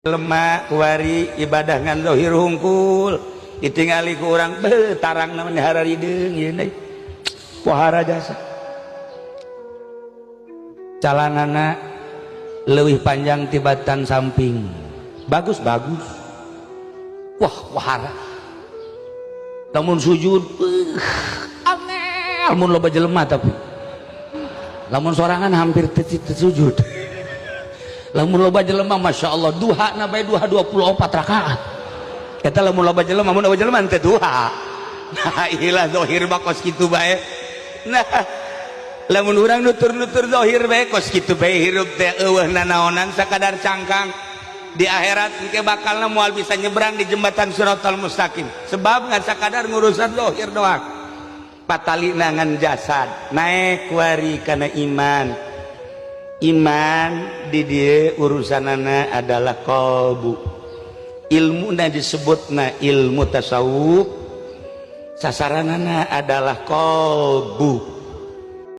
Lemah kuari ibadah ngan zahir hungkul, ditingali ku urang, beuh, tarang namanya hararideung ieu deui, pohara jasa. Calanana leuwih panjang tibatan samping, bagus bagus, wah, wahara. Lamun sujud, aneh mun loba jelema, tapi lamun sorangan hampir teu sujud. Lamun loba jelema, Masya Allah, duha na bae, duha 24 rakaat eta lamun loba jelema. Mun loba jelema teu duha. Nah, ilah, zahir mah kos kitu bae. Nah, lamun urang nutur-nutur zahir bae, kos kitu bae hirup teh, eueuh nanaonan, sakadar cangkang. Di akhirat engke bakalna moal bisa nyebrang di jembatan Siratal Mustaqim, sebab ngan sakadar ngurusan zahir doang, patali ngan jasad. Naik wari kana iman. Iman di dia urusanana adalah kolbu. Ilmu na disebutna ilmu tasawuf, sasaranana adalah kolbu.